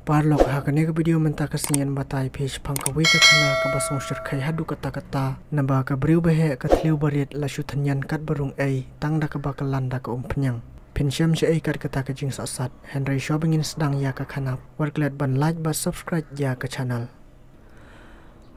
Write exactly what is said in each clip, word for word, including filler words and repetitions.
Paralok, ha kane ka video mynta ka sngi ngan batai phi shaphang kawei ka khana kaba sngewshyrkhei haduh katta katta, naba ka briew ba heh ka thliew barit la shu tynñian kat ba rung ei tang da kaba kylla da ka umphniang. Phin shem shaei kat kata ka jingsahsat, hynrei shuwa ba ngin sdang ïa ka khana, wat klet ban like bad subscribe ïa ka channel.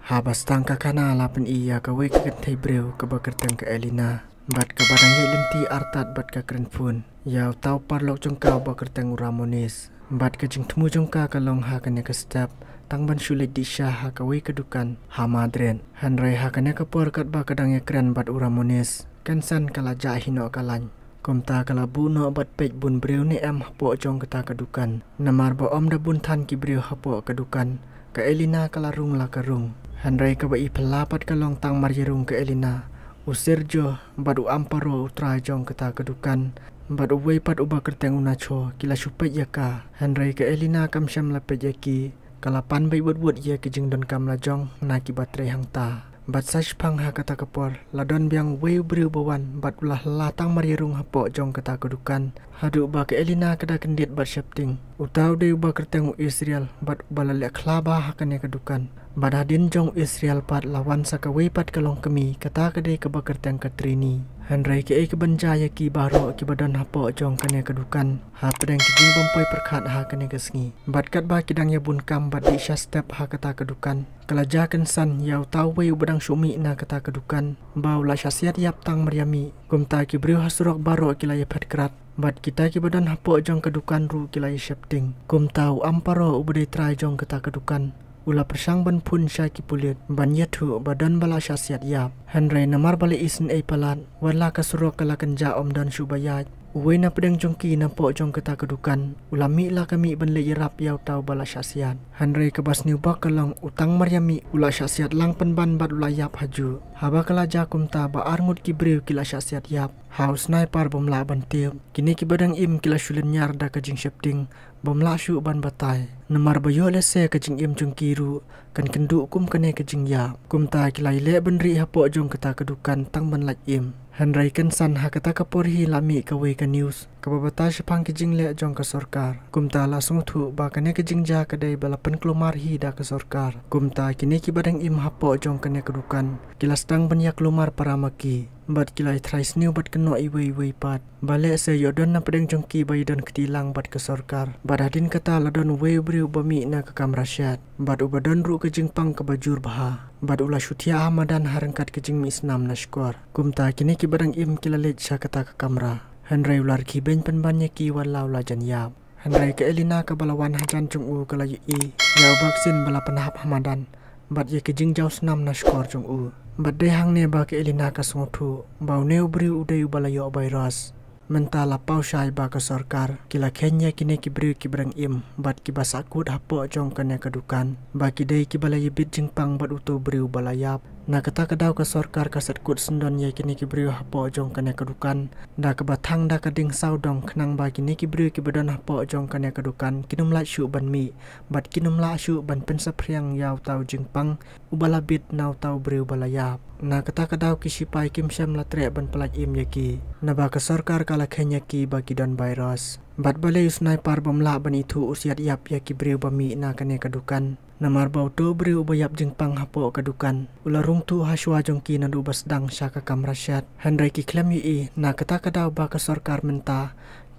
Haba sdang ka khana la pyni ïa kawei ka kynthei briew kaba kyrteng ka Elina bad kaba dang ïaid lynti artat bad ka kren phone ïa uta u paralok jong ka uba kyrteng u Ramones. Bad ka jingthmu jong ka ka long ha kane ka step tang ban shu leit dih sha ha kawei ka dukan ha Madrid. Hynrei ha kane ka por katba ka dang ïakren bad u Ramones, kynsan ka la jah hi noh ka lain. Kumta ka la buh noh bad peit bun briew ne em hapoh jong kata ka dukan, namar ba ym da bun than ki briew hapoh ka dukan. Ka Elina ka la rung la ka rung, hynrei kaba i phylla pat ka long tang mar ïarung ka Elina, u Sergio bad u Amparo u trai jong kata ka dukan bad uwei pat uba kyrteng u Nacho ki la shu peit ïa ka. Hynrei ka Elina kam shym la peit ïa ki, ka la pan beit wut wut ïa ki jingdonkam la jong na kiba trei hangta. Bad sa shiphang ha kata ka por la don biang uwei u briew ba wan bad u la hylla tang mar ïarung hapoh jong kata ka dukan, haduh ba ka Elina ka da kyndit bad sheptieng. Uta u dei uba kyrteng u Israel bad uba la leh khla bha ha kane ka dukan. Bad hadien jong u Israel pat la wan sa kawei pat ka longkmie, kata ka dei kaba kyrteng ka Trini. Hynrei kaei kaban jia ïa ki baroh kiba don hapoh jong kane ka dukan hapdeng ki jingbym poi pyrkhat ha kane ka sngi. Bad katba ki dang ïabun kam bad dih sha step ha kata ka dukan, ka la jia kynsan ïa uta uwei uba dang shu mih na kata ka dukan ba u la shah siat ïap tang mar ïa mih. Kumta ki briew ha surok baroh ki la ïaphet krat bad kita kiba don hapoh jong ka dukan ruh ki la ïasheptieng. Kumta u Amparo uba dei trai jong kata ka dukan u la pyrshang ban phone sha ki pulit ban ïathuh ba don ba la shah siat ïap. Hynrei namar ba la isynei palat, wat la ka surok ka la kynjah ym don shuh ba ïaid, uwei na pdeng jong ki napoh jong kata ka dukan u la mih la ka mih ban leit ïarap ïa uta uba la shah siat. Hynrei kaba sniew bok ka long u tang mar ïa mih u la shah siat lang pynban bad u la ïap hajuh. Haba ka la jia kumta ba arngut ki briew ki la shah siat ïap, ha u sniper bym lah ban tip. Kine kiba dang im ki la shu lynñiar da ka jingsheptieng bym lah shuh ban batai, namar ba ïoh lehse ka jingim jong ki ruh kan kynduh kum kane ka jingïap. Kumta ki la ïaleh bynrih hapoh jong kata ka dukan tang ban lait im. Hynrei kynsan ha kata ka por hi la mih kawei ka news kaba batai shaphang ki jingleh jong ka sorkar. Kumta la sngewthuh ba kane ka jingjia ka dei ba la pynkulmar hi da ka sorkar. Kumta kine kiba dang im hapoh jong kane ka dukan ki la sdang ban ïakulmar para ma ki bad ki la ïatrai sniew bad kynnoh iwei iwei pat ba lehse ïoh don na pdeng jong ki ba ïadon kti lang bad ka sorkar. Bad hadien kata la don uwei u briew ba mih na ka kamra shet bad uba don ruh ka jingpang kaba jur bha bad u la shu thiah ha madan ha ryngkat ka jingmih snam na shkor. Kumta kine kiba dang im ki la leit sha kata ka kamra, hynrei u la rkhie beiñ pynban ïa ki wat la u la jan ïap. Hynrei ka Elina kaba la wan hajan jong u ka la ïohi ïa u vaccine ba la pynhap ha madan bad ïa ka jingjaw snam na shkor jong u. Bad dei hangne ba ka Elina ka sngewthuh ba une u briew u dei uba la ïoh virus. Mynta la paw shai ba ka sorkar ki la kheiñ ïa kine ki briew kiba dang im bad kiba sahkut hapoh jong kane ka dukan ba ki dei kiba la ïabit jingpang bad uto u briew ba la ïap. Na kata ka daw ka sorkar ka set kut syndon ïa kine ki briew hapoh jong kane ka dukan da kaba thang da ka ding sawdong khnang ba kine ki briew kiba don hapoh jong kane ka dukan kin ym lah shuh ban mih bad kin ym lah shuh ban pynsaphriang ïa uta u jingpang uba la bit na uta u briew ba la ïap. Na kata ka daw ki sipai kim shym la treh ban pyllait im ïa ki, naba ka sorkar ka la kheiñ ïa ki ba ki don virus. Bad balei u sniper bym lah ban ithuh u siat ïap ïa ki briew ba mih na kane ka dukan? Namar ba uto u briew uba ïap jingpang hapoh ka dukan u la rung thuh ha shuwa jong ki naduh ba sdang sha ka kamra shet. Hynrei ki khlem ïohi na kata ka daw ba ka sorkar mynta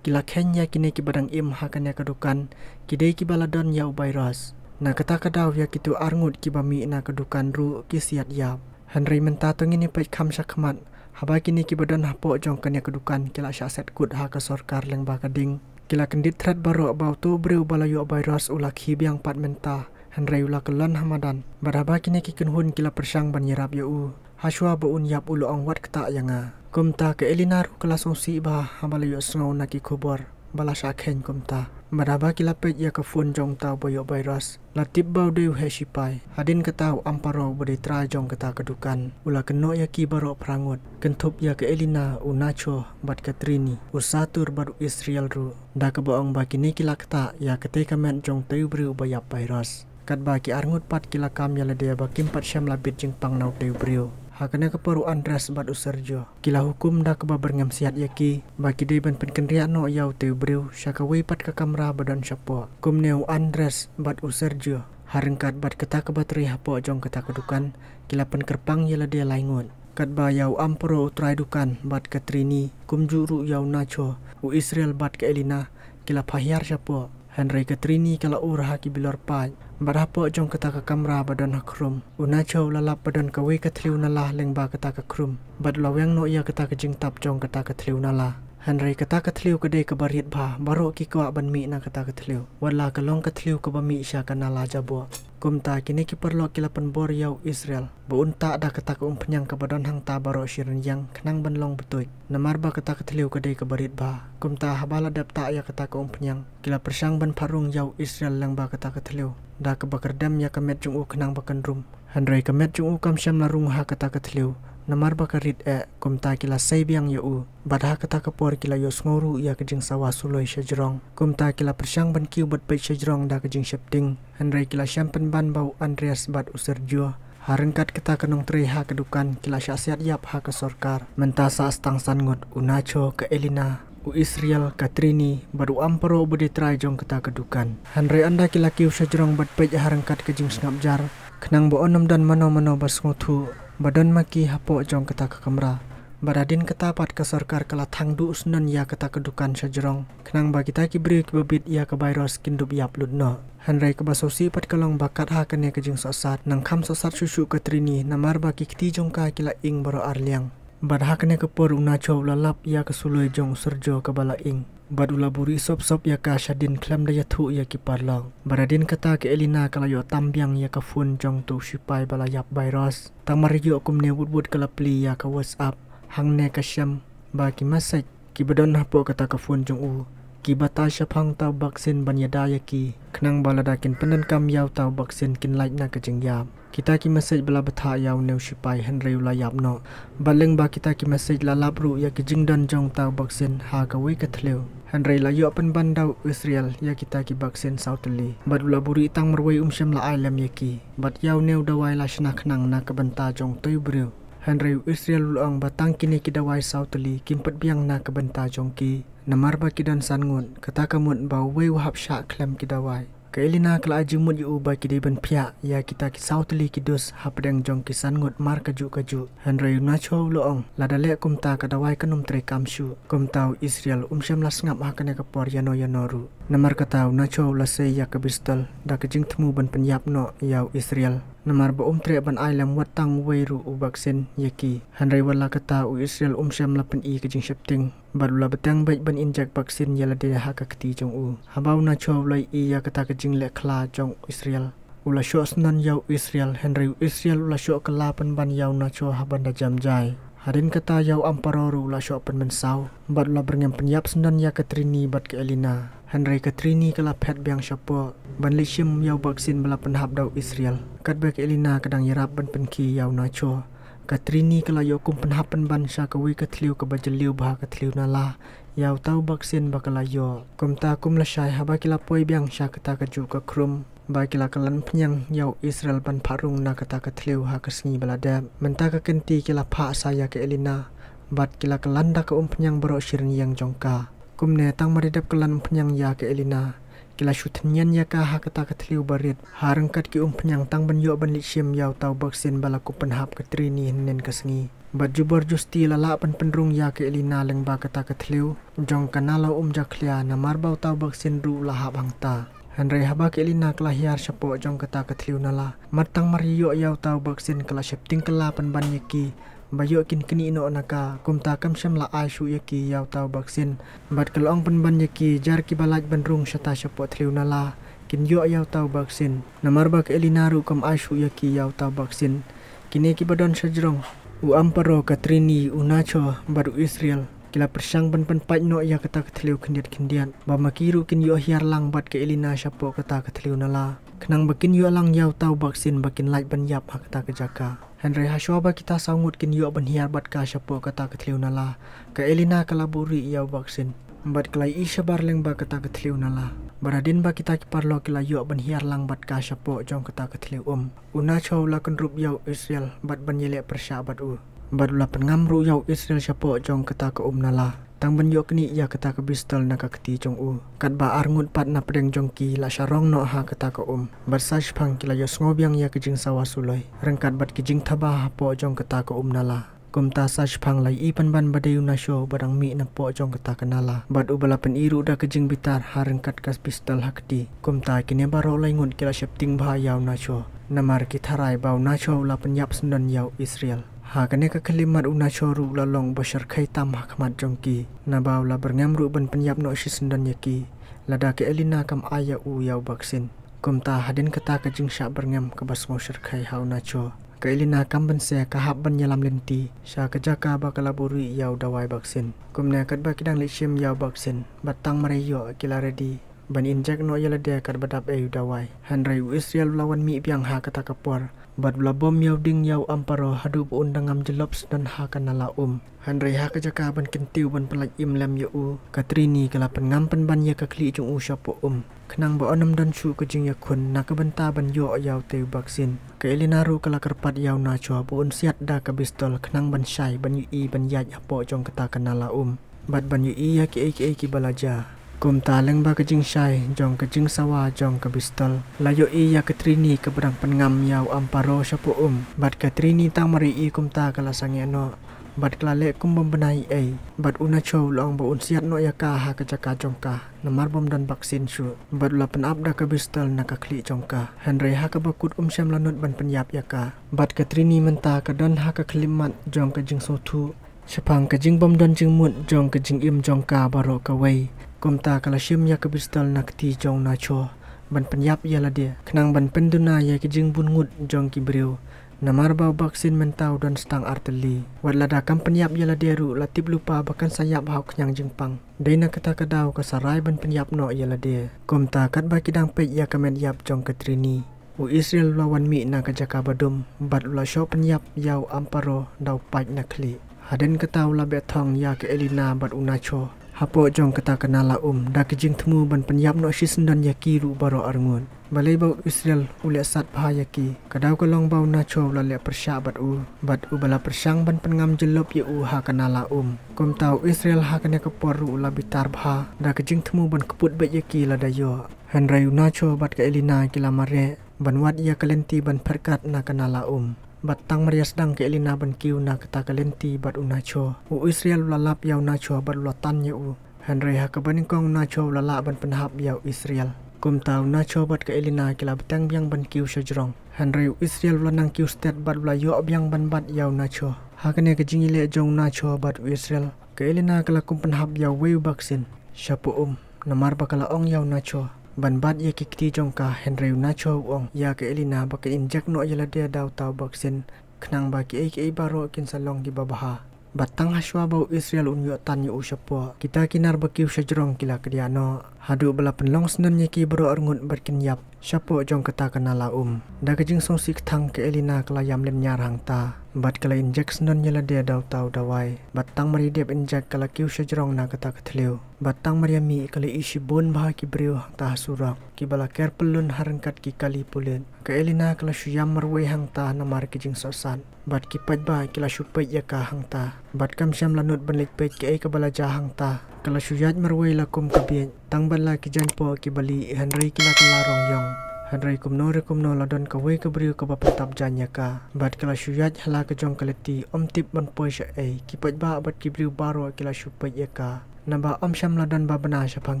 ki la kheiñ ïa kine kiba dang im ha kane ka dukan ki dei kiba la don ïa u virus. Na kata ka daw ïa kito arngut kiba mih na ka dukan ruh ki siat ïap. Hynrei mynta to ngin ïa peit kham sha khmat, haba kine kiba don hapoh jong kane ka dukan ki la shah set kut ha ka sorkar lyngba ka ding, ki la kyndit thret baroh ba uto u briew ba la ïoh virus u la khie biang pat mynta. Hynrei u la kyllon ha madan bad haba kine ki kynhun ki la pyrshang ban ïarap ïa u, ha shuwa ba un ïap u la ong wat ktah ïa nga. Kumta ka Elina ruh ka la sngewsih bha haba la ïohsngew na ki khubor ba la shah kheiñ kumta. Bad haba ki la peit ïa ka phone jong uta uba ïoh virus, la tip ba u dei u heh sipai. Hadien kata u Amparo uba dei trai jong kata ka dukan u la kynnoh ïa ki baroh phra ngut, kynthup ïa ka Elina, u Nacho bad ka Trini, u Satur bad u Israel ruh, da kaba ong ba kine ki la ktah ïa katei ka met jong utei u briew uba ïap virus. Katba ki arngut pat ki la kam ïa lade ba kim pat shym la bit jingpang na utei u briew. Ha kane ka por u Andres bad u Sergio ki la hukum da kaba byrngem siat ïa ki ba ki dei ban pynkynriah noh ïa utei u briew sha kawei pat ka kamra ba don shapoh. Kumne u Andres bad u Sergio, ha ryngkat bad kata kaba trei hapoh jong kata ka dukan, ki la pynkyrpang ïa lade lai ngut. Katba ïa u Amparo u trai dukan bad ka Trini, kumjuh ruh ïa u Nacho, u Israel bad ka Elena ki la phah hiar shapoh. Hynrei ka Trini ka la ur ha ki bilor paid bad hapoh jong kata ka kamra ba don ha khrum, u Nacho u la lap ba don kawei ka thliew nala lyngba kata ka khrum bad u la weng noh ïa kata ka jingtap jong kata ka thliew nala. Hynrei kata ka thliew ka dei kaba rit bha, baroh ki kwah ban mih na kata ka thliew, wat la ka long ka thliew kaba mih sha ka nala jaboh. Kumta kine ki paralok ki la pynbor ïa u Israel ba un tah da kata ka umphniang kaba don hangta baroh shi rynïeng khnang ban long btuid, namar ba kata ka thliew ka dei kaba rit bha. Kumta haba la dep tah ïa kata ka umphniang, ki la pyrshang ban phah rung ïa u Israel lyngba kata ka thliew da kaba kyrdem ïa ka met jong u khnang ba kan rung. Hynrei ka met jong u kam shym la rung ha kata ka thliew, namar ba ka rit eh. Kumta ki la sei biang ïa u bad ha kata ka por ki la ïohsngew ruh ïa ka jingsawa suloi shajrong. Kumta ki la pyrshang ban kiew bad peit shajrong da ka jingsheptieng, hynrei ki la shem pynban ba u Andres bad u Sergio, ha ryngkat kata ka nongtrei ha ka dukan, ki la shah siat ïap ha ka sorkar. Mynta sa tang san ngut: u Nacho, ka Elena, u Israel, ka Trini bad u Amparo uba dei trai jong kata ka dukan. Hynrei ynda ki la kiew shajrong bad peit ha ryngkat ka jingsngap jar, khnang ba un ym don mano mano ba sngewthuh ba don ma ki hapoh jong kata ka kamra. Bad hadien kata pat ka sorkar ka la thang duh snon ïa kata ka dukan shajrong, khnang ba kita ki briew kiba bit ïa ka virus kin dup ïap lut noh. Hynrei kaba sngewsih pat ka long ba kat ha kane ka jingsohsat, nang kham sohsat shuh shuh ka Trini, namar ba ki kti jong ka ki la ing baroh arliang. Bad ha kane ka por u Nacho u la lap ïa ka suloi jong u Sergio kaba la ing bad u la buhrieh sop sop ïa ka shadien khlem da ïathuh ïa ki paralok. Bad hadien kata ka Elena ka la ïoh tam biang ïa ka phone jong uto u sipai ba la ïap virus. Tang mar ïoh kumne wut wut ka la plie ïa ka WhatsApp, hangne ka shem ba ki message kiba don hapoh kata ka phone jong u ki batai shaphang uta u vaccine ban ïada ïa ki, khnang ba lada kin pyndonkam ïa uta u vaccine kin lait na ka jingïap. Kita ki message ba la bthah ïa une u sipai, hynrei u la ïap noh. Bad lyngba kita ki message la lap ruh ïa ki jingdon jong uta u vaccine ha kawei ka thliew. Hynrei la ïoh pynban da u Israel ïa kita ki vaccine saw tylli bad u la buhrieh tang marwei, um shym la ai lem ïa ki. Bad ïa une u dawai la shna khnang na ka bynta jong utei u briew. Hynrei u Israel u la ong ba tang kine ki dawai saw tylli kim pat biang na ka bynta jong ki, namar ba ki don san ngut, kata ka mut ba uwei u hap shah khlem ki dawai. Ka Elena ka la ai jingmut ïa u ba ki dei ban phiah ïa kita ki saw tylli ki dose hapdeng jong ki san ngut mar kajuh kajuh. Hynrei u Nacho u la ong, lada leh kumta ka dawai kan ym treikam shuh. Kumta u Israel um shym la sngap ha kane ka por ïano ïano ruh. Namar kata u Nacho u la sei ïa ka pistol da ka jingthmu ban pynïap noh ïa u Israel, namar ba um treh ban ai lem wat tang uwei ruh u vaccine ïa ki. Hynrei wat la kata u Israel um shym la pyni ka jingsheptieng bad u la bteng beit ban inject vaccine ïa lade ha ka kti jong u. Haba u Nacho u la ïohi ïa kata ka jingleh khla jong u Israel, u la shoh snon ïa u Israel, hynrei u Israel u la shoh kylla pynban ïa u Nacho ha ban da jem jai. Hadien kata ïa u Amparo ruh u la shoh pynmynsaw bad u la byrngem pynïap snon ïa ka Trini bad ka Elena. Hynrei ka Trini ka la phet biang shapoh ban leit shim ïa u vaccine ba la pynhap da u Israel, katba ka Elena ka dang ïarap ban pynkhie ïa u Nacho. Ka Trini ka la ïoh kum pynhap pynban sha kawei ka thliew kaba jylliew bha, ka thliew nala, ïa uta u vaccine ba ka la ïoh. Kumta kum lashai, haba ki la poi biang sha kata kajuh ka khrum ba ki la kylla umphniang ïa u Israel ban phah rung na kata ka thliew ha ka sngi ba la dep, mynta ka kynti ki la phah sa ïa ka Elena bad ki la kylla da ka umphniang baroh shi rynïeng jong ka. Kumne tang mar ïa dep kylla umphniang ïa ka Elena, ki la shu tynñian ïa ka ha kata ka thliew ba rit ha ryngkat ki umphniang tang ban ïoh ban leit shim ïa uta u vaccine ba la kum pynhap ka Trini hynnin ka sngi. Bad jubor justi la lah ban pynrung ïa ka Elena lyngba kata ka thliew jong ka nala um jakhlia, namar ba uta u vaccine ruh u la hap hangta. Hynrei haba ka Elena ka la hiar shapoh jong kata ka thliew nala, mar tang mar ïoh ïa uta u vaccine ka la sheptieng kylla pynban ïa ki ba ïoh kin knieh noh na ka. Kumta kam shym la ai shuh ïa ki ïa uta u vaccine bad ka la ong pynban ïa ki jar kiba lait ban rung shata shapoh thliew nala kin ïoh ïa uta u vaccine, namar ba ka Elena ruh kam ai shuh ïa ki ïa uta u vaccine. Kine kiba don shajrong, u Amparo, ka Trini, u Nacho bad u Israel, ki la pyrshang ban pynpait noh ïa kata ka thliew khyndiat khyndiat ba ma ki ruh kin ïoh hiar lang bad ka Elena shapoh kata ka thliew nala, khnang ba kin ïoh lang ïa uta u vaccine ba kin lait ban ïap ha kata ka jaka. Hynrei hashwa ba kita saw ngut kin ïoh ban hiar bad ka shapoh kata ka thliew nala, ka Elena ka la buhrieh ïa u vaccine bad ka la ïohi shabar lyngba kata ka thliew nala. Bad hadien ba kita ki paralok ki la ïoh ban hiar lang bad ka shapoh jong kata ka thliew um, u Nacho u la kynrup ïa u Israel bad ban ïaleh pyrshah bad u. Bad u la pynngam ruh ïa u Israel shapoh jong kata ka um nala, tang ban ïoh knieh ïa kata ka pistol na ka kti jong u. Katba arngut pat na pdeng jong ki la sharong noh ha kata ka um, bad sa shiphang ki la ïohsngew biang ïa ka jingsawa suloi ryngkat bad ka jingthaba hapoh jong kata ka um nala. Kumta sa shiphang la ïohi pynban ba dei u Nacho ba dang mih napoh jong kata ka nala, bad uba la pyni ruh da ka jingbitar ha ryngkat ka pistol ha kti. Kumta kine baroh laingut ki la sheptieng bha ïa u Nacho, namar ki tharai ba u Nacho u la pynïap syndon ïa u Israel. Ha kane ka khyllipmat u Nacho ruh u la long ba shyrkhei tam ha khmat jong ki, naba u la byrngem ruh ban pynïap noh shisyndon ïa ki lada ka Elena kam ai ïa u ïa u baksin. Kumta hadien kata ka jingshah byrngem kaba sngew shyrkhei ha u Nacho, ka Elena kam banse ka hap ban ïalam lynti sha ka jaka ba ka la buhrieh ïa u dawai baksin. Kumne katba ki dang leit shim ïa u baksin bad tang mar ïoh ki la ready ban inject noh ïa lade katba dap ei u dawai. Hynrei u Israel u la wan mih biang ha kata ka por bad u la bom ïa u ding ïa u Amparo haduh ba un dang ngam jyllop syndon ha ka nala um. Hynrei ha ka jaka ban kyntiew ban pynlait im lem ïa u, ka Trini ka la pynngam pynban ïa ka khlieh jong u shapoh um, khnang ba un ym don shuh ka jingïakhun na ka bynta ban ïoh ïa utei u baksin. Ka Elena ruh ka la kyrpad ïa u Nacho ba un siat da ka pistol khnang ban shai ban ïohi ban ïaid hapoh jong kata ka nala um bad ban ïohi ïa kiei kiei kiba la jia. Kumta lyngba ka jingshai jong ka jingsawa jong ka pistol, la ïohi ïa ka Trini kaba dang pynngam ïa u Amparo shapoh um. Bad ka Trini tang mar ïohi kumta ka la sangeh noh bad ka la leh kum bym bna ei ei. Bad u Nacho u la ong ba un siat noh ïa ka ha ka jaka jong ka, namar bym don baksin shuh. Bad u la pynap da ka pistol na ka khlieh jong ka. Hynrei ha kaba kut um shym la nud ban pynïap ïa ka. Bad ka Trini mynta ka don ha ka khyllipmat jong ka jingsngewthuh shaphang ka jingbymdon jingmut jong ka jingim jong ka baroh kawei. Kumta ka la shim ïa ka pistol na kti jong u Nacho ban pynïap ïa lade, khnang ban pynduna ïa ka jingbun ngut jong ki briew. Namar ba u baksin mynta u don stang ar tylli. Wat lada kam pynïap ïa lade ruh la tip lypa ba kan sa ïap ha u khñiang jingpang. Dei na kata ka daw ka sa rai ban pynïap noh ïa lade. Kumta katba ki dang peit ïa ka met ïap jong ka Trini, u Israel u la wan mih na ka jaka ba dum bad u la shoh pynïap ïa u Amparo da u pait na khlieh. Hadien kata u la beh thong ïa ka Elena bad u Nacho hapoh jong kata ka nala um da ka jingthmu ban pynïap noh shisyndon ïa ki ruh baroh arngut. Balei ba u Israel u leh sat bha ïa ki? Ka daw ka long ba u Nacho u la leh pyrshah bad u, bad uba la pyrshang ban pynngam jyllop ïa u ha ka nala um. Kumta u Israel ha kane ka por ruh u la bitar bha da ka jingthmu ban kput beit ïa ki lada ïoh. Hynrei u Nacho bad ka Elena ki la mareh ban wad ïa ka lynti ban pyrkhat na ka nala um. Bad tang mar ïa sdang ka Elena ban kiew na kata ka lynti bad u Nacho, u Israel u la lap ïa u Nacho bad u la tan ïa u. Hynrei ha kaba nyngkong u Nacho u la lah ban pynhap ïa u Israel. Kumta u Nacho bad ka Elena ki la bteng biang ban kiew sha jrong. Hynrei u Israel u la nang kiew stet bad u la ïoh biang ban bat ïa u Nacho. Ha kane ka jingïaleh jong u Nacho bad u Israel, ka Elena ka la kum pynhap ïa uwei u baksin shapoh um, namar ba ka la ong ïa u Nacho ban bat ïa ki kti jong ka. Hynrei u Nacho u ong ïa ka Elena ba kan inject noh ïa lade da uta u baksin, khnang ba kiei kiei baroh kin sa long kiba bha. Bad tang hashwa ba u Israel un ïoh tan ïa u shapoh, kita ki nar ba kiew sha jrong ki la kdiah noh. Haduh ba la pynlong syndon ïa ki baroh arngut bad kin ïap shapoh jong kata ka nala um. Da ka jingsngewsih kthang ka Elena ka la ïam lynñiar hangta bad ka la inject syndon ïa lade da uta u dawai. Bad tang mar ïa dep inject ka la kiew sha jrong na kata ka thliew. Bad tang mar ïa mih ka la ïohi shibun bha ki briew hangta ha surok, kiba la ker pyllun ha ryngkat ki kali pulit. Ka Elena ka la shu ïam marwei hangta namar ki jingsohsat. Bad ki paidbah ki la shu peit ïa ka hangta. Bad kam shym la nud ban leit peit kaei kaba la jia hangta. Ka la shu ïaid marwei la kum ka bieit. Tang bad la ki jaiñpoh kiba lieh, hynrei ki la kylla rong ïong. Hynrei kumno re kumno la don kawei ka briew kaba pyntap jaiñ ïa ka. Bad ka la shu ïaid ha la ka jong ka lynti, ym tip ban poi shaei. Ki paidbah bad ki briew baroh ki la shu peit ïa ka. Naba ym shym la don ba bna shaphang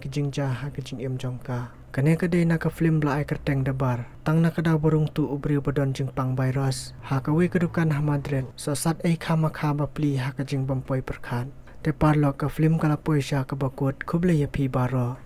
ki jingjia ha ka jingim jong ka. Kane ka dei na ka film ba la ai kyrteng The Bar. Tang na ka daw ba rung tuh u briew ba don jingpang virus ha kawei ka dukan ha Madrid, sohsat ei kha ma kha ba plie ha ka jingbym poi pyrkhat. Te paralok, ka film ka la poi sha kaba kut. Khublei ïa phi baroh.